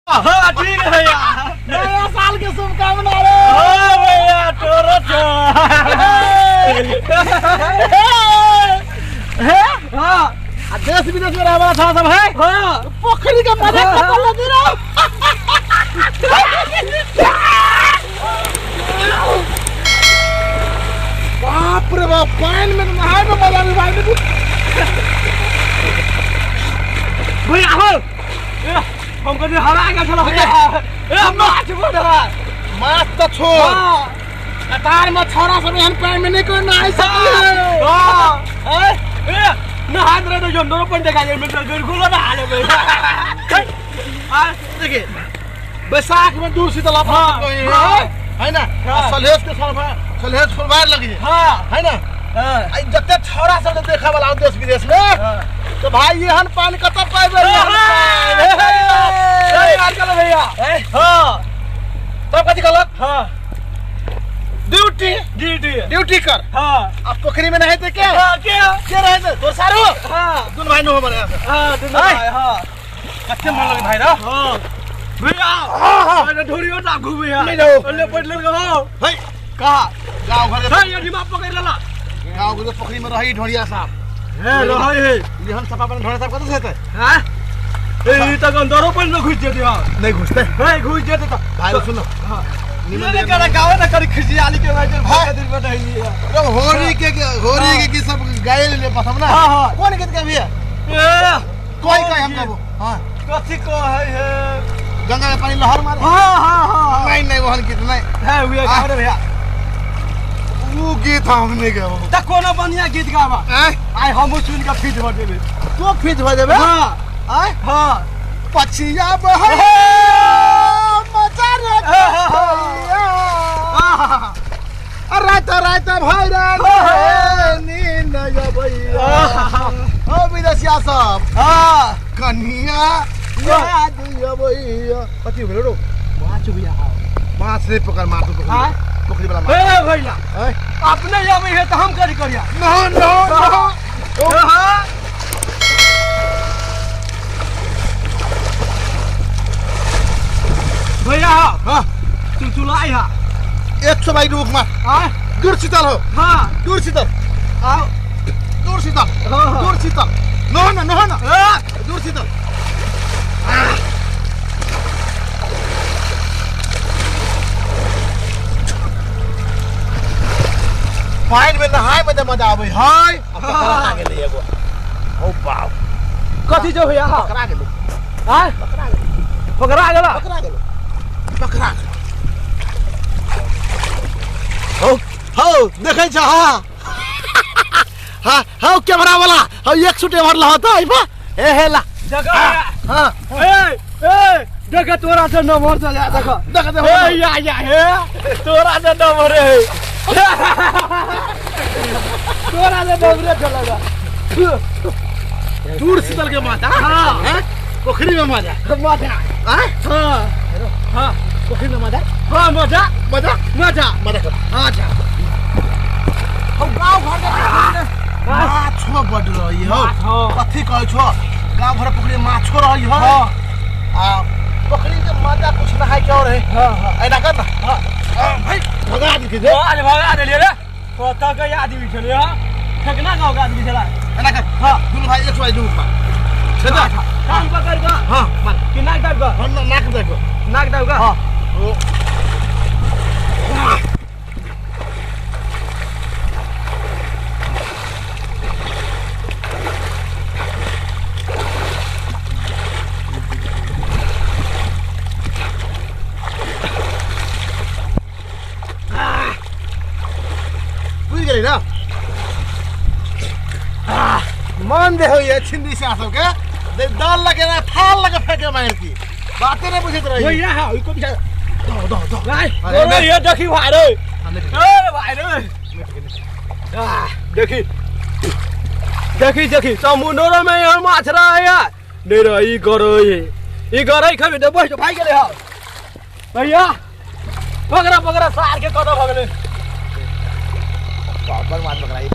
हाँ ठीक है भैया। नया साल के शुभकामना रे। हाँ भैया तोरो छो। हे हाँ आ देश विदेश में रहे वाला छौड़ा सब है हाँ पोखरी के मजा कतऽ लेती रे। बाप रे बाप, पानि में नहाय में मजा नहीं भाई। भैया हो हम कभी हरा गया छलो भैया। ए माछ बोल रहा माछ तऽ छोड़, हाँ कतार में छौड़ा सब एहन पानि में नहीं कोई नहाय सकै। हाँ ए ए नहा रहे तो जो पण देखा जाए मैं बिल्कुल नहा ले भैया। आ देखिए बैसाख में दूर शीतल हाँ, हाँ। है ना। हाँ। सलहेश के साल में सलहेश फुलवार लगी है हाँ है ना। हाँ आई जते छौड़ा सब देखे वाला देश विदेश में हाँ तो भाई एहन पानि कतऽ पाइबे? सही बात कहलो भैया। हाँ तब कथी कहलक? हाँ ड्यूटी ड्यूटी ड्यूटी कर। हाँ अब पोखरी में नहाते के हाँ के के रहते तोर सारू हाँ दुन भाई नो हमारे यहाँ से। हाँ दुनू भाई हाँ कते मन लगे भाई रा। हाँ भैया हाँ हाँ अरे ढोरियो ना घूमे यार। नहीं जाओ। ले पड़ ले हो भाई कहा गांव घर के है ये दिमाग पकड़ लेला गांव घर के पोखरी में रही ढोरिया साहब हे रहै है लिहन सफा अपन ढोरिया साहब कतऽ से हेतै? हां ए ई त गंदरो पण न घुस जेते हां नहीं घुसते हे घुस जेते त भाई रो सुनो हां निमन निमन करे गावे ना करी खिसियाली के भाई हाँ। दिन बटैली है। तो होरी के होरी के की सब गायल ले पसंद ना। हाँ, हाँ। कौन गीत गाबी है? ए कोई कोई हम गाबो। हाँ कथी कहै है? गंगा के पानी लहर मारे। हाँ हाँ हाँ नहीं नहीं वहन गीत नहीं है हुए हाँ। गावे रे भैया। वो गीत हम नहीं गाबो। त कोनो बढ़िया गीत गावा आय आइ हमहूँ सुनि कऽ फिट भऽ जेबै। तो फिट भऽ जेबै। हाँ आय हाँ पछिया बहै मजा रे पछिया। रात रात भैर नींद अबैया। ओ विदेशिया सब हाँ कन्हिया याद अबैया। कथी भेलो रो? माछ भैया। माछ नहीं पकड़ मार तू हाँ? पोखरी वाला माछ। ए भैया आय अपने अबै है तऽ हम करी करिया। नो नो नो हाँ भैया हाँ चुलचुलाई हा 100 बाई रुख मार। हाँ दूर शीतल हो हाँ दूर शीतल आओ दूर शीतल हाँ, हाँ। दूर शीतल नो ना नो ना हाँ दूर शीतल। पानि में नहाय में तऽ मजा आबै है। अब पकड़ा गेलै एगो। ओ बाप कथी छौ भैया? पकड़ा गेलै। हाँ पकड़ा गेलै। पकड़ा गेला। पकड़ा गेलै। पकड़ा गेलै। हौ हौ देखै छ। हाँ हाँ हौ कैमरा वाला हौ एक सूट एम्हर लह तऽ अइबा हे हे ला। देखो हाँ ए ए देख तोरा से नंबर चल जा देख देख देख ए या या हे तोरा से नंबर है तोरा से नंबर चला जा। दूर शीतल के मजा। हाँ। हैं? पोखरी में मजा। मजा। आँ? हाँ हाँ पोखरी में मजा। हाँ मजा मजा मजा मजा कर। अच्छा हम गाँव घर के माछो बड रही हो। माछ, हाँ। कथी कहै छो गाँव घर पोखरी में माछो रही हो। हाँ आ पोखरी के मजा कुछ नहाय के और है। हाँ हाँ ऐना कर ना। हाँ हाँ, भाई भगा दी दे। आज भगा देलियै रे कतऽ के आदमी छलै हँ ठेकना गाँव के आदमी छलै। ऐना कर। हाँ दुनू भाई 100 दू मार छे ना। कान पकड़ कऽ हाँ मार कि नाक दाबि कऽ? हम नाक दाबि कऽ। नाक दाबि कऽ? हाँ ओ बुझि गेलै ना। मन दे होइए छिंदी से सबके दे दाल लगे ना थाल लगे फेंके मारती बाते नहीं बुझत रही। भैया हाँ ओइ को पीछा दो दो दो भाई अरे, अरे ये देखी भाई रे। नहीं, अरे भाई रे देखी देखी देखी समुद्र में यहाँ माछ रहे है नहीं रे ई गरई ई गरई खबे तो बैठ भाई गेलै हौ भैया पकड़ा पकड़ा सार के कतऽ भऽ गेलै बड़ माछ पकड़ाई।